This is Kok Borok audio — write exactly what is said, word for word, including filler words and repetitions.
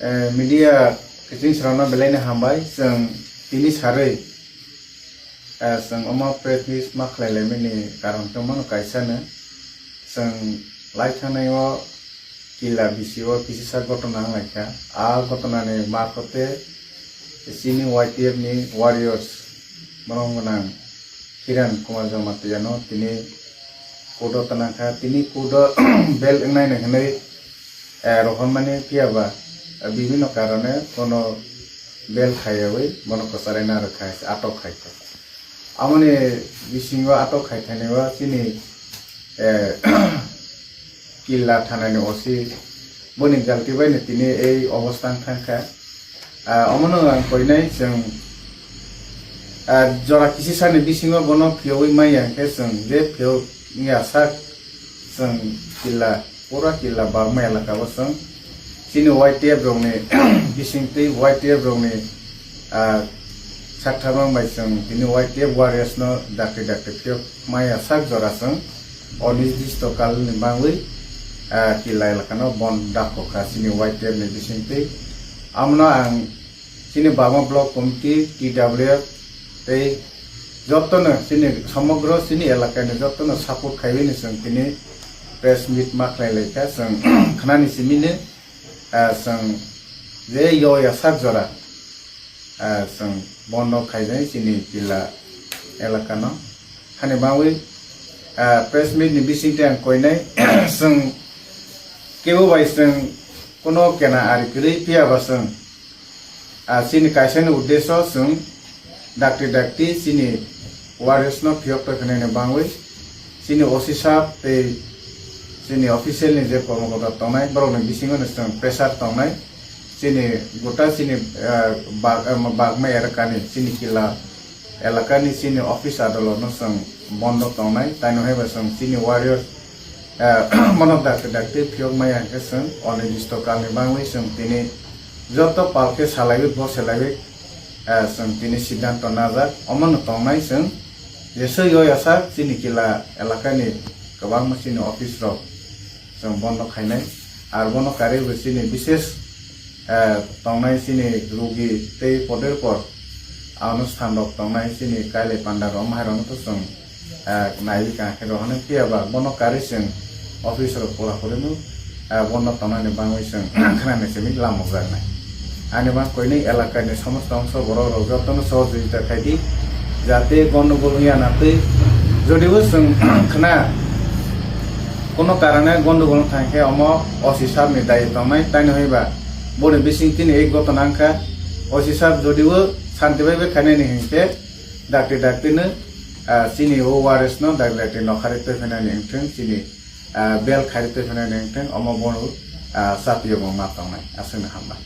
Eh, media kiching srokno belai no hambai, chwng tini sarwi, eh, chwng omo press meet ma khlai laimani karon tongmano kaisa no, chwng lai thangnai o kila bisi o kisisa gotona wng lai kha. A gotona ni marphote chini Y T F ni warriors, borom gwnang Kiran Kumar Jamatia no tini court o tana kha. Tini court o bail wngnai no hinwi, eh, rohormani phiya ba, eh, bibhinno karone bono bail khaiyawi bono kwcharaina rwkha, atok khai kha. Amoni bisingo atok khai thani o chini, eh, Killa thanani O C boni galti bai no tini ei obostha wng thang kha. Ah, omono ang koinai chwng, ah, jora kisisani bisingo bono phiyogwi manya hwnkhe chwng je phiyok wngya sak chwng Killa, pura Killa Bagma elaka o chwng chini Y T F rokni bisingtwi Y T F rokni, ah, sakthar mang bai chwng tini Y T F warriors no dakti dakti phiyok maya sak jora chwng onirdisto kal ni bangwi, ah, Killa elaka no bon dakho kha chini Y T F ni bisingtwi. Amno ang chini Bagma Block Committee, T W F tei jotono chini somogro chini elaka ni jotono support khaiwi ni chwng tini press meet ma khlai lai kha. Chwng khnani simi ni, ah, chwng je yo ya sak jora, ah, chwng bondo khaijai chini Killa elaka no. Hani bangwi, ah, press meet ni bisingtwi ang koinai chwng kebo bai chwng kono kena ari kwrwi phiya ba chwng, ah, chini kaisa ni uddesho chwng dakti dakti chini warriors no phiyok tongkha nini bangwi chini O C sir tei chini official ni je kormokota tongnai borok ni bisingo no chwng pressure tongnai. Chini gota chini, eh, bag, eh, bagma elakani chini Killa elakani chini office adolotno chwng bondo tongnai, taino haiba chwng chini warriors, eh, bono dakti dakti phiyok maya hwnkhe chwng onirdisto kalni bangwi chwng tini joto pal khe salaiwi bo selaiwi, eh, chwng tini siddhanto najak omono tongnai chwng jesoi o yasa chini Killa elakani kwbangma chini office rok chwng bondo khainai. Ar bono karwi bo chini bises, eh, tongnai chini rugi tei poder por anusthan rok tongnai chini kailai panda rok maharok no to chwng, eh, naiwi ka khe rohornai phiya ba bono karwi chwng office rok pura puri no, eh, bondo tongnani bangwi chwng khnani simi lamukjaknai. Ani bang koinwi elakani somosto ongso borok rok jotono sohojogita khai di, jate gondogol wngya na twi. Jodibo chwng khna kono karone gondogol wng thang khe omo O C sir ni dayi tongnai, taino haiba boni bising tini ek gotona wngkha. O C sir jodibo santi bai bai khainani hinkhe dakti dakti no, ah, chini o warriors no dakti dakti nokharwi twi phainani wngthwng, chini, ah, bel kharwi twi phainani wngthwng, omo bono, ah, chatiyo bo ma tongnai. Aswkno hambai.